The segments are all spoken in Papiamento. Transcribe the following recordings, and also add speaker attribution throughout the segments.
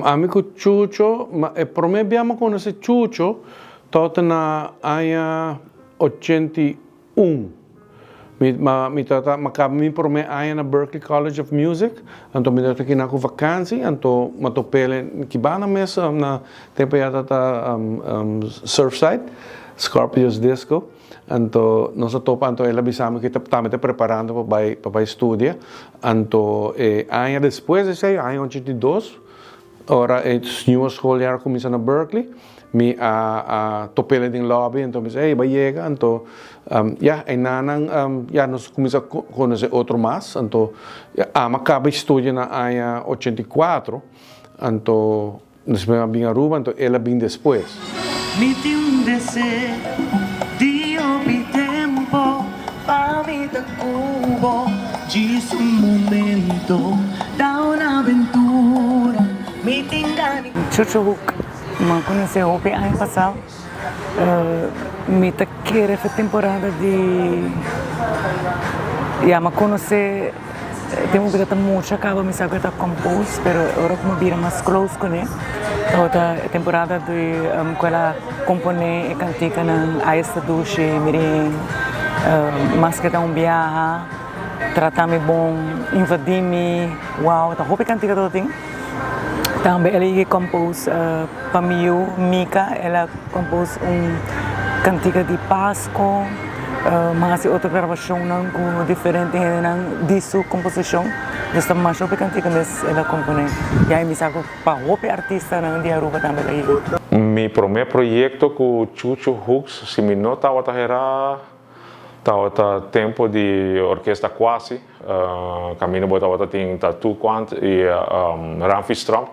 Speaker 1: Ami ku Chucho, ma e promé bia mi a konosé Chucho tabata na aña 81. Mi ma mi tabata mi a kaba mi promé aña na Berklee College of Music, anto mi tabata kina ku vakansi, anto mi a top'el kibana mes na tempu ya tabata Surfside, Scorpios Disco. Anto nos a topa, anto el a bisa mi ku e ta tambe ta preparando pa bai pa bai studia. Anto e aña despues di esei, aña 82, ora e nieuwe schooljaar a kuminsá na Berklee, mi a a top'el den lobby, anto mi bisa, ey, bo a yega? Anto ya, einanan ya nos a kuminsá konosé otro mas. Anto ami a kaba e studia na aña 84, anto Nos a bin Aruba, anto el a bin despues.
Speaker 2: Mi tin un deseo di hopi tempo pa mi ta cu bo djis un momento ta un aventura mi tin gana.
Speaker 3: Chucho Hoek, Mi a conoce hopi aña pasado. Mi ta kere fe temporada di ya mi a conoce tempo mi ta mucha caba mi sa cu e ta compose pero ora cu mi a bira mas close cune tabata e temporada di cu el a compone e canticanan Ay esta dushi miren Maske ta un biaha Trata mi bon Invadi mi Wow ta hopi cantica tabatin. Tambe el a yega compose pa mi yu Mika, el a compose un cantica di Pasco, mi a haci otro grabacionnan cu diferente hendenan di su composicion, dus ta masha hopi cantica mes el a compone. Ya mi sa cu pa hopi artistanan di Aruba tambe el a yega.
Speaker 4: Mi prome proyecto cu Chucho Hooks, si mi no tabata hera, Tabata tempo di orkesta Quasi, kaminda bo tabata tin Tattoo Quant i Ramfis Tromp.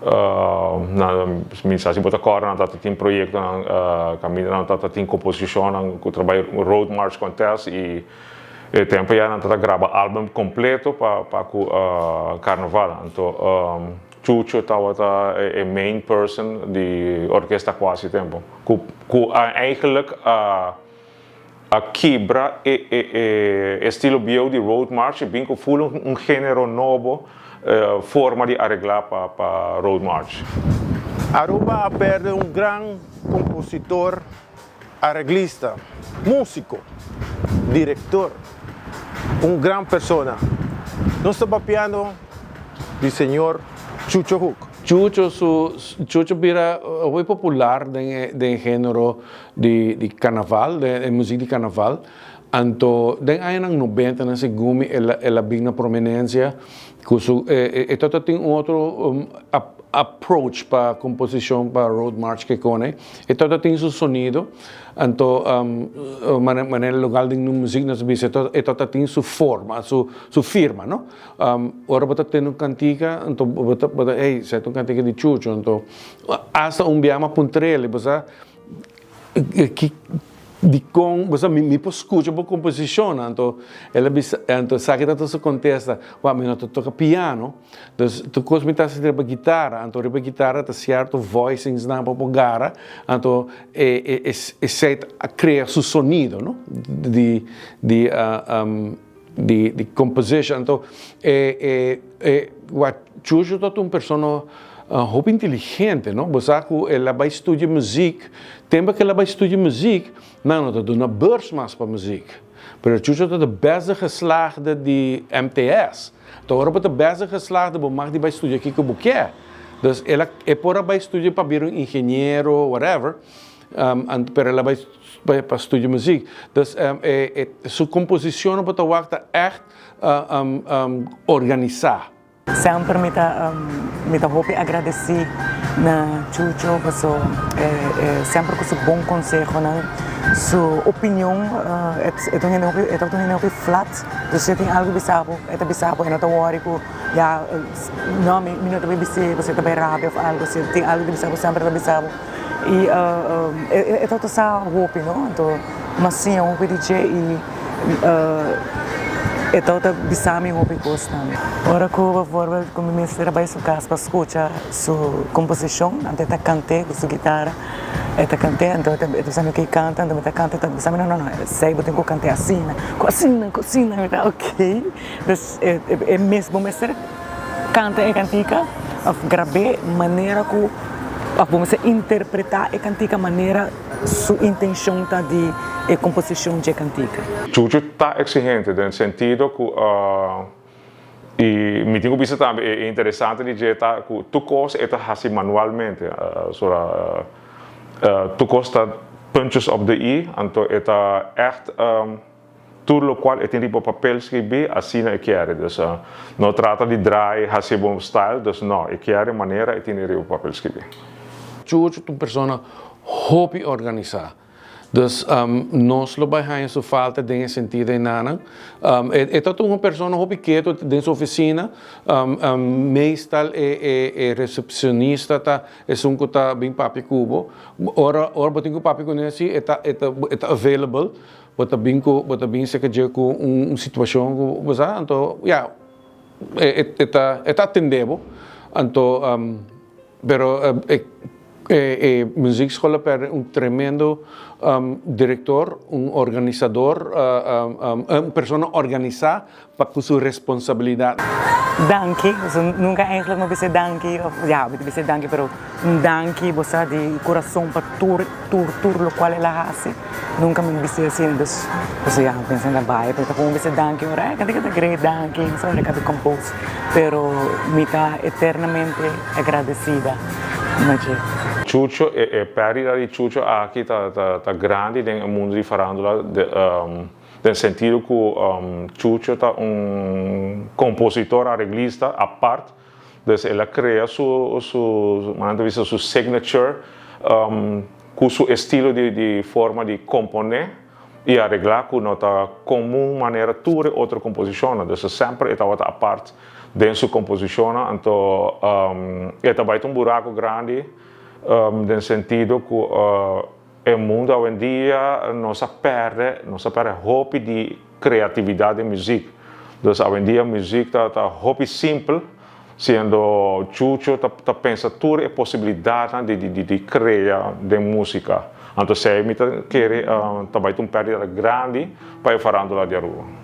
Speaker 4: Nan, mi sa si bo ta kòrda, nan tabata tin proyektonan kaminda nan tabata tin komposishonnan ku ta bai Road March Contest i e tempo ya nan tabata graba album kompleto pa pa ku karnaval. Anto Chucho tabata e main person di orkesta Quasi tempo ku ku eigenlijk a a kibra e e estilo bieu di road march y bin cu full un genero nobo forma di aregla pa pa road march.
Speaker 5: Aruba a perde un gran compositor, areglista, musico, director, un gran persona. Nos ta papiando di señor Chucho Hoek.
Speaker 1: Chucho su Chucho bira hopi popular den e den e genero di di carnaval, den e muziek di carnaval. Anto den añanan nobentanan segun mi el a el a bin na prominencia cu su e e tabata tin un otro approach pa composicion pa road march kekone. E tabata tin su sonido, anto manera local den muziek nos ta bisa e tabata tin su forma, su su firma no. Ora bo ta tende un kantika, anto bo ta bo ta ey, esei ta un kantika di Chucho, anto asta un biaha mi a puntr'el, bo sa ki dikon, bo sa mi mi por skucha bo komposishonnan, anto el a bisa, anto esaki tabata su kontesta, wak mi no ta toka piano, dus tur kos mi ta hasi riba gitara, anto riba gitara ta sierto voicingsnan bo por gara, anto e e esei ta krea su sonido no, di di. Di di composition anto e e e wak Chucho ta un persona hopi inteligente no bo sa ku el a bai studia muziek tempo ku el a bai studia muziek nan no ta duna beurs mas pa muziek pero Chucho ta de beste geslaagde di MTS anto ora bo ta beste geslaagde bo mag di bai studia kiko bo kier dus el a e por a bai studia pa bira un ingeniero whatever pero el a bai pa studia muziek. Dus e su composicionnan bo ta wak ta echt organisa.
Speaker 3: Semper mi ta mi ta hopi agradeci na Chucho paso e semper cu su bon consehonan, su opinion e ta un hende hopi e ta un hende hopi flat, dus si e tin algo bisa bo e ta bisa bo e no ta worry cu ya no mi no ta bay bis'e pasobra e ta bay rabia of algo si e tin algo di bisa bo semper e ta bisa bo. I e tabata sa hopi no, anto mi a siña hopi di dje i e tabata bisa mi hopi kos tambe. Ora ku baforbel ku mi mester a bai su kas pa skucha su komposishon, anto e ta kant'é ku su gitara, e ta kant'é, anto e ta bisa mi ke kanta, anto mi ta kanta, e ta bisa mi no no no esei bo tin ku kant'é asina, ku asina, ku asina, mi ta ok, dus e mes bo mester kanta e kantika. òf grab'é manera ku òf bo mester interpretá e kantika manera su intenshon ta di e komposishon dje kantika.
Speaker 4: Chucho ta exigente den sentido ku i mi tin ku bisa tambe e interesante di dje ta ku tur kos e ta hasi manualmente sora tur kos ta puntjes op de i anto e ta ègt Tur locual e tin riba papel scribí, asina e kier. Dus no trata di draai haci bo style, dus no, e kier e manera e tin riba papel scribí.
Speaker 1: Chucho ta un persona hopi organisá. Dus nos lo bai haña su falta den e sentido einanan. E ta un persona hopi ketu den su oficina. Meestal e recepcionista ta esun cu ta bin papia cu bo. Ora ora bo tin cu papia cu ne si e ta e ta available. Bo ta bin ku bo ta bin seka dje ku un situashon ku bo sa anto ya e e ta e ta atende bo anto pero e e e muziekschool a perde un tremendo direktor un organisador un persona organisa pa ku su responsabilidat.
Speaker 3: Danki, nunka eigenlijk no bisa danki of ya mi ta bisa danki pero un danki bo sa di kurason pa tur tur tur lokual el a hasi nunka mi bisa asina dus pasobra ya mi pensa na bai pero ta como bisa danki ora e ta great danki mi sa ora kabi compose pero mi ta eternamente agradecida na dje.
Speaker 4: Chucho e e perdida di Chucho aki ta ta ta grandi den e mundo di farandula de. Den sentido ku Chucho ta un kompositor areglista apart, dus el a krea su su manera ta bisa su signature ku su estilo di di forma di komponé i areglá ku no ta komun manera tur e otro komposishonnan. Dus semper e tabata apart den su komposishonnan, anto e ta bai ta un buraku grandi den sentido ku E mundo awendia nos a perde, nos a perde hopi di creatividad den muziek. Dus awendia muziek ta ta hopi simpel, siendo Chucho ta ta pensa tur e posibilidadnan di di di crea den musica. Anto esey mi ta kere ta bay ta un perdida grandi pa e farandola di Aruba.